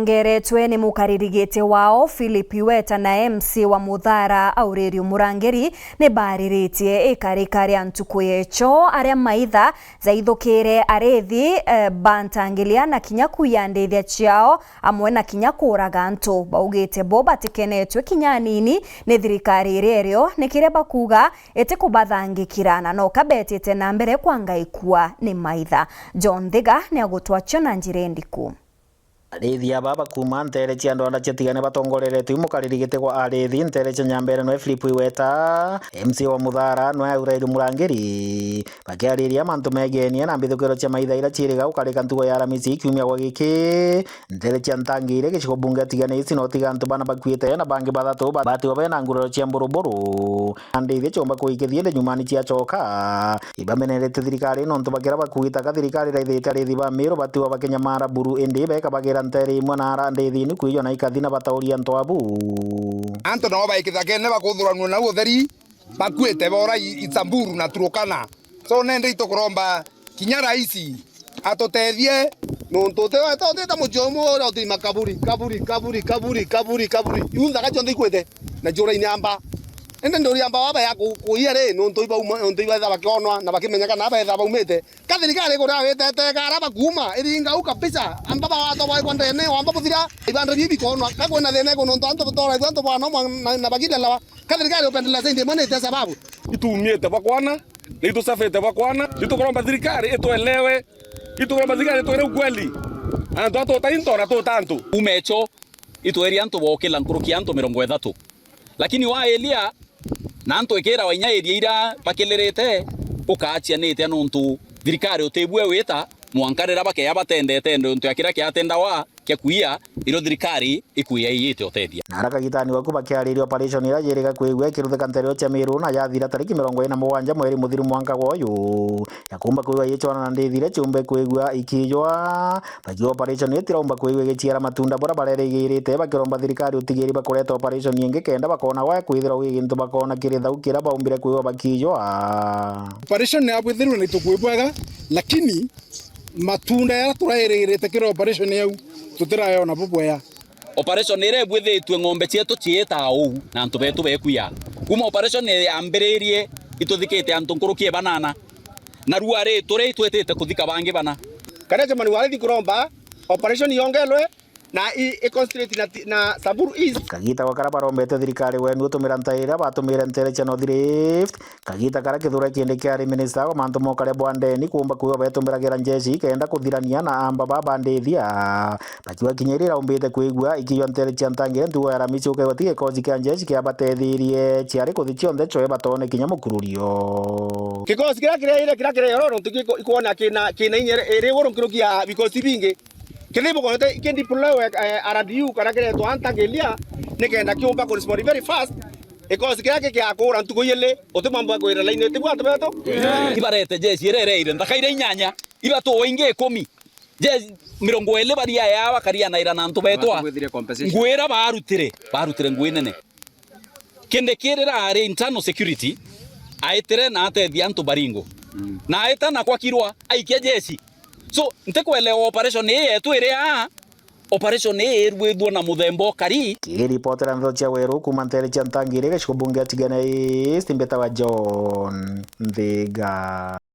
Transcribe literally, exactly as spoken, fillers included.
Ngeretwe ni mukaririgite wao Philip Iweta na M C wa Muthara Aurelio Murangiri ni bariritie ikarika ria ntuku yecho aria maitha jaithukire arithi, eh, bantangilia na kinya kuiya ndithia ciao amwe na kinya kuuraga antu. Baugite bo batikenetwe kinya anini ni thirikari iria irio, ni kiria bakuuga itikubathangikira na no kabetite na mbere kwanga ikua ni maitha. John Thiga ni agutwacio na njira indiku. Arithi aba bakuuma nteere cia ndwanda ciatigane batongoreretwe i mukaririgite gwa arithi nteere cia Nyambere nwe Philip Iweta, M C wa Muthara nwe Aurelio Murangiri, bakiariria mantu megenie na mbithukiro cia maitha ira ciiriga gukarika ntugo ya Aramisi kiumia gwa giki. Nteere cia Ntangire gicigo bunge atigane ici no tiga antu bana bakuite na bangi bathatu ba-, batiwa bena nguraro cia mburuburu. Na ndithi ciomba kuikithia ndi nyumani cia coka. Ibamenerete thirikari nontu bakira bakuitaga thirikari iraithite arithi ba Miru batiwa bakinyamara buru indi beka bagira nteere imwe na ara ndithi ni kwijwa na ikathi na batauria antu abu. Antu nao baikithagene bakuthuranua nau utheri, bakuite bora i-, i Samburu na Turukana. So nende itukuromba kinya raisi atutethie, nontu uti-, uti-, utite mucii umwe uria uti makaburi, kaburi, kaburi, kaburi, kaburi, kaburi. Iu nthaka cionthe ikwite na ciura inyamba. Indi nduri amba baba ya ku-, kuia ri, nontu ibauma, nontu ibaetha bakionwa na bakimenyeka na baetha baumite. Ka thirikari kuria witete kara bakuuma, iringa u kabisa, amba bawatwa baigwa ndene, wamba buthira, ibanda bibi bikonwa, ka kwina thina iku nontu antu butora, antu bwana umwe na, na bagitelewa. Ka thirikari upendelea zaidi imwe ni ite sababu. Itumite bakwana, ni itusafite bakwana, itukuromba thirikari ituelewe, itukuromba thirikari itwire ukweli. Antu atuta into na tuta antu. Umecho, itweria antu bokila nkuruki ya antu mirongo ithatu. Lakini waelia, na antu ikira wainya eria ira bakilirite, ukaachia nitia nontu thirikari utibue wita, mwanka rira bakeya batendete nontu ya kiria kiatendawa kia kuia, irio thirikari ikuia iyite utethia. Na ara kagitani waku bakiariria operation iria yiriga kwigua ikiruthika nteere cia Miru na yathira tariki mirongo iri na mugwanja mweri muthiru mwanka gwa uyu, ya kuumba kwigua igicwana na ndithi iria ciumbe kwigua ikijwa. Bakiuga operation itiraumba kwigua igiciara matunda buria barerigirite, bakiromba thirikari utigiri bakureta operation ingi kenda bakona gwa kwithirwa gwi gintu bakona kiri thau kiria baumbire kwigua bakijwa. Operation ya bwithirwe ni tukwibwega, lakini matunda jaria turairigirite kiri operation yau tutirayona bubwea. Operation iria ibwithitue ng'ombe cietu ciitaa uu na antu betu bekuya. Kuma operation yambiririe ituthikite antu nkuruki e banana. Na rua ri turi itwitite kuthika bangi bana. Karia German warithi kuromba operation yongelwe na i, i concentrate na, ti- na Samburu East. Kagita gwa karia barombete thirikari wenu utumira ntairi iria batumire nteere cia North Rift, kagita karia Kithure Kindiki ari minista wa mantu ma ukaria bwa ndeni kuumba kwigua betumiragira njeshi kenda kuthirania na amba ba bandithia. Bakiuga kinya iria iraumbite kwigua ikijwa nteere cia Ntangire ntugo ya Aramisi ukaigua ti gikosi kia njeshi kiabatethirie ciari kuthi cionthe coe batone kinya mukururio. Gikosi kiria kiraire kiria kiraire oro nontu giko- ikwona kina kina inya iri iguru nkuruki ya bikosi bingi. Kithi bukoete kindi pulewe, eh, R D U kana kiretwa Antagelia, nikenda kiumba ku respond very fast. Ikosi kiria kikiakura ntuku ijiri, uti mambo ya kwira laini, uti bwatu betu. Ibarete jeshi iria ireire nthaka iria inyanya, ibatuwa ingi ikumi. Jeshi mirongo iri baria yao bakarianaira na antu betwa. Batubwithire compensation. Ngui iria baarutire, baarutire ngui nene. Kindiki riria ari internal security, aitire na atethia antu Baringo. Na aita na kwa Kirwa, aikia jeshi. So, ntikwelewa operation ii yetu iri aa, operation ii irwithua na muthemba ukari. Kiripotera ndeto cia Weru kuuma nteere cia Ntangire, gicigo bunge ya Tigania East, mbitawa John Nthiga.